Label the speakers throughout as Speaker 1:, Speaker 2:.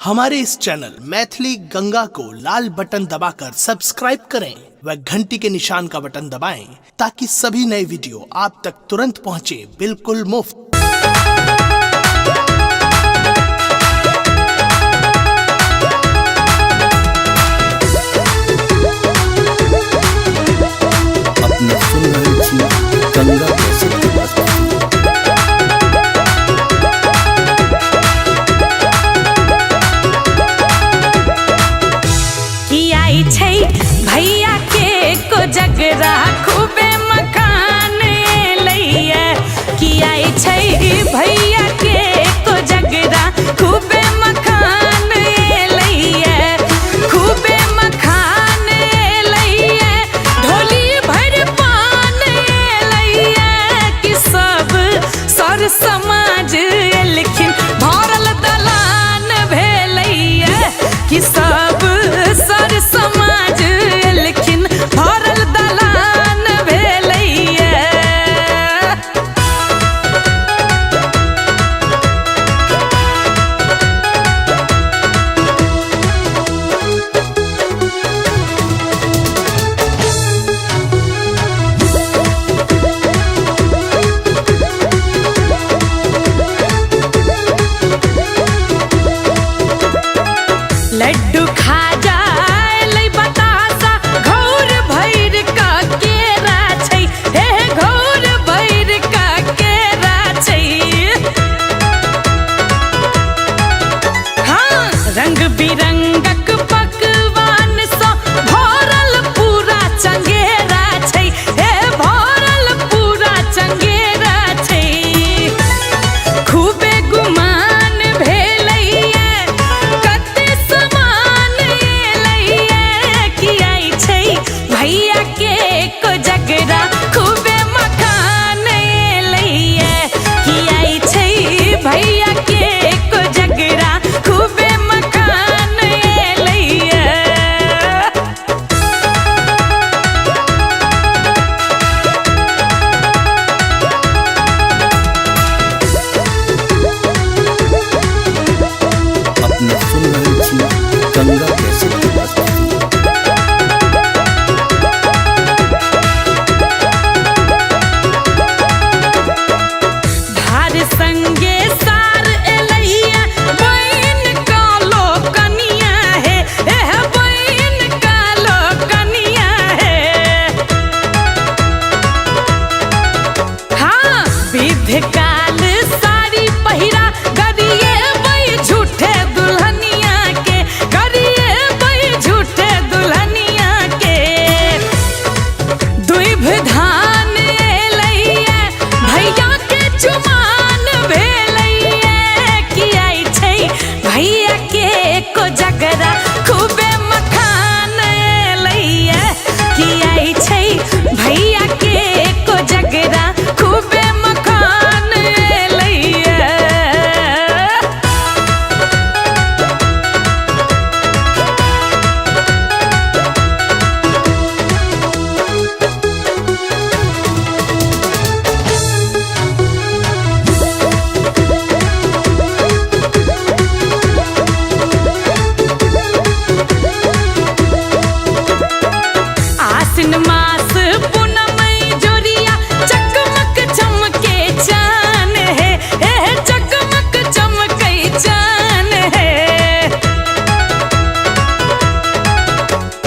Speaker 1: हमारे इस चैनल मैथिली गंगा को लाल बटन दबाकर सब्सक्राइब करें व घंटी के निशान का बटन दबाएं ताकि सभी नए वीडियो आप तक तुरंत पहुंचे बिल्कुल मुफ्त।
Speaker 2: अपने सुन रहल छी गंगा कैसेट के प्रस्तुति।
Speaker 3: की आई छै भैया के कोजगरा खूबे मकान एलैया। की आई छै भैया के कोजगरा खूबे मकान एलैया, खूबे मखान एलैया, ढोली भरि पान एलैया। कि सब सर समाज एलखिन भरल दलान भेलैया। कि सब सर समाज एलखिन भरल दलान भेलैया। लड्डू खा जाय बतासा घौर भैर का केरा छै, हे घौर भैर का केरा छै। हाँ, रंग बिरंगक पकवान सँ भरल पूरा चंगेरा छै, हे भरल पूरा चंगेरा छै। खूबे गुमान भेलैया, कते समान एलैया। की आई छै भैया के कोजगरा खूबे मखान एलैया। की आई छै भैया के कोजगरा खूबे मखान एलैया।
Speaker 2: अपने सुन रहल छी गंगा कैसेट के प्रस्तुति।
Speaker 3: धार संगे सार एलैया, बहिन कालो कनिया हे, एह बहिन कालो कनिया हे। हाँ, विध काल साड़ी पहिरा गरिए बै झूठे दुल्हनिया के, गरिए बै झूठे दुल्हनिया के। दुइभ धान एलैया, भैया के चुमान भेलैया। की आई छै भैया के कोजगरा खूबे मखान एलैया। की आई छै भैया के कोजगरा खूबे मखान एलैया। आसिन मास पूनम जोरिया चकमक चमके चान है, हे चकमक चमके चान है।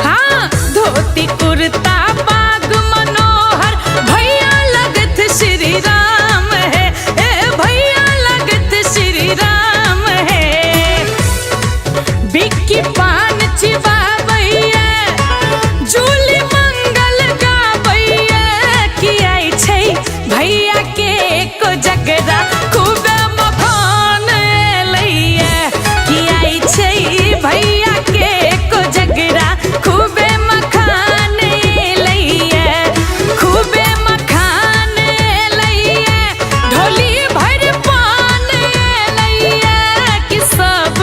Speaker 3: हाँ, धोती कुर्ता पाग मनोहर भैया लगत श्री राम है, ए भैया लगत श्री राम है। बिक्की पान चिबाबैया, जूली मंगल गाबैया। की आई छै भैया के कोजगरा खूबे मखान एलैया। की आई छै भैया के कोजगरा खूबे मखान एलैया, खूबे मखान एलैया, ढोली भरि पान एलैया। कि सब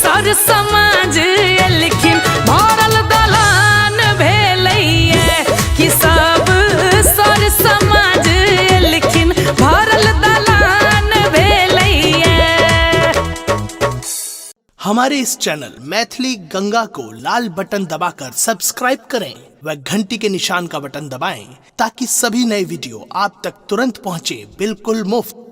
Speaker 3: सर समाज एलखिन भरल दलान भेलैया। कि सब सर समाज एलखिन भरल दलान भेलैया।
Speaker 1: हमारे इस चैनल मैथिली गंगा को लाल बटन दबाकर सब्सक्राइब करें व घंटी के निशान का बटन दबाएं ताकि सभी नए वीडियो आप तक तुरंत पहुंचे बिल्कुल मुफ्त।